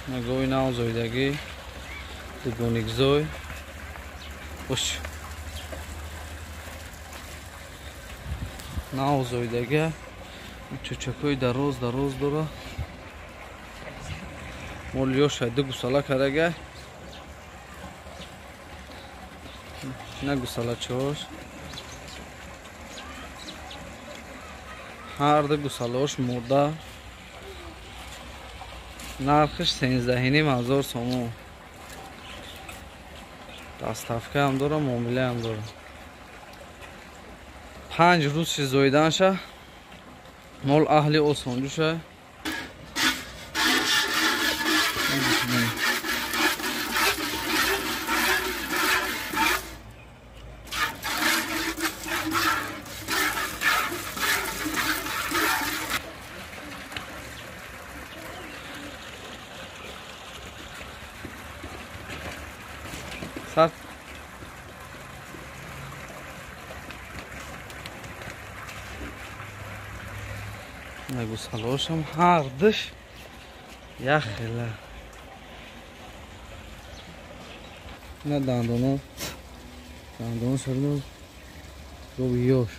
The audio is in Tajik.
Гови нав зоидагӣ, дугоникзой. Ош. Нав зоидагӣ. Чӯчакҳои дароз дароз дора. Мол ёша ду гусала кардага. На гусалачош. Ҳар ду гусалаош мурда. Нархиш 13,5 ҳазор сомон. Доставкаам дора, муомилаам дора. 5 рӯзи зоиданша, мол аҳли осонҷӯша. Сар гусалошам ҳардуш як хела. На дандоно, дандоно шуд, гови ёш.